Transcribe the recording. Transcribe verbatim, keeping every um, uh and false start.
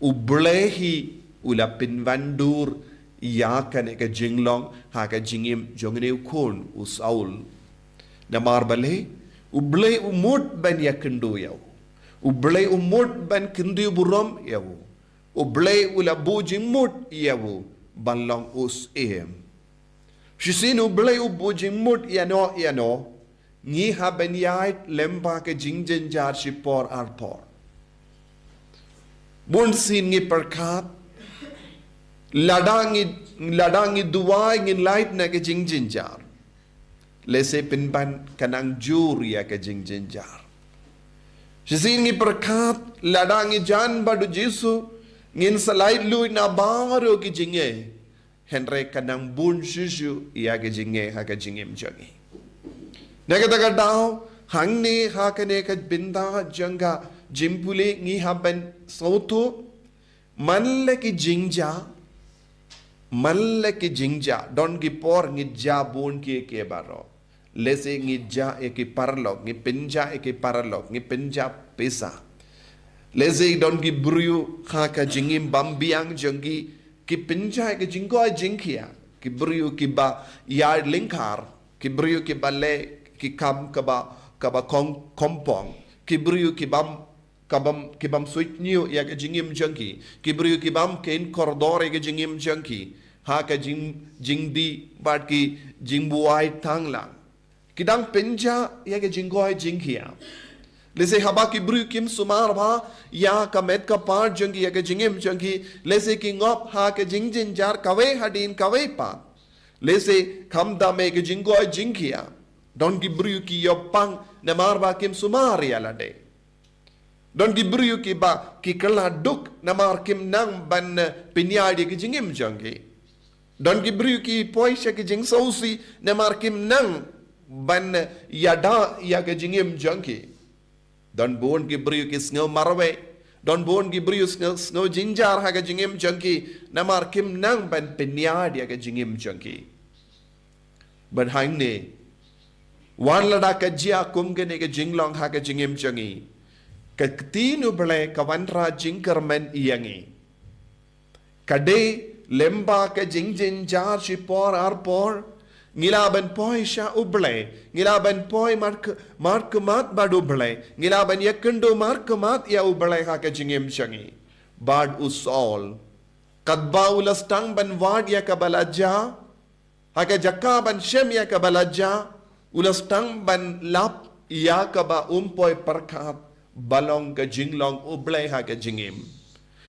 U Blei hi u la pynwandur ïa kane ka jinglong ha ka jingim jong une u khun u Saul. Namar balei, u Blei u mut ban ïakynduh ïa u. U Blei u mut ban kynduh burom ïa u. U Blei u la buh jingmut ïa u ban long u syiem. Shisien u Blei u buh jingmut ïano ïano, ngi hap ban ïaid lem bad ka jingjynjar shipor arpor. Bun sien ngi pyrkhat, lada ngi, lada ngi duwai ngin lait na ka jingjynjar. Lehse pynban ka nang jur ïa ka jingjynjar. Shisien ngi pyrkhat, lada ngi jan bad u Jisu, ngin sa lait luid na baroh ki jingeh. Hynrei ka nang bun shuh shuh ïa ka jingeh ha ka jingim jong ngi. Na kata ka daw, hangne ha kane ka bynta jong ka jingpule ngi hap ban sngewthuh, man la ki jingjia, man la ki jingjia, don ki por ngi jia bun ki ki baroh. Lehse ngi jia ïa ki paralok, ngi pynjia ïa ki paralok, ngi pynjia pisa. Lehse don ki briew ha ka jingim bym biang jong ki, ki pynjia ïa ki jingkoit jingkhiah. Ki briew kiba ïaid lyngkar, ki briew kiba leh ki kam kaba, kaba kong kompong, ki briew kibym, kibym, kibym suidñiew ïa ka jingim jong ki, ki briew kibym kheiñ kordor ïa ka jingim jong ki ha ka jing, jingdih bad ki jingbuaid tang lang. Ki dang pynjia ïa ka jingkoit jingkhiah. Lehse haba ki briew kim sumar bha ïa ka met ka phad jong ki, ïa ka jingim jong ki, lehse ki ngop ha ka jingjynjar kawei hadien kawei pat. Lehse khamtam ïa ka jingkoit jingkhiah. Don ki briew ki ïoh pang namar ba kim sumar ïa lade. Don ki briew kiba ki kylla duk namar kim nang ban, eh, pynïaid ïa ka jingim jong ki. Don ki briew ki poi sha ka jingsngewsih namar kim nang ban, eh, ïada ïa ka jingim jong ki. Don bun ki briew ki sngew marwei. Don bun ki briew sngew, sngew jynjar ha ka jingim jong ki namar kim nang ban pynïaid ïa ka jingim jong ki. Bad hangne, wat lada ka jia kum kane ka jinglong ha ka jingim jong ngi, ka ktien U Blei ka wanrah jingkyrmen ïa ngi. Ka dei lem bad ka jingjynjar shipor arpor, ngi lah ban poi sha U Blei, ngi lah ban poi mad ka, mad ka mad bad U Blei, ngi lah ban ïakynduh mad ka mad ïa U Blei ha ka jingim jong ngi. Bad u Saul, katba u la sdang ban wad ïa kaba la jia, ha ka jaka ban shem ïa kaba la jia, u la sdang ban lap ïa kaba um poi pyrkhat ba long ka jinglong U Blei ha ka jingim.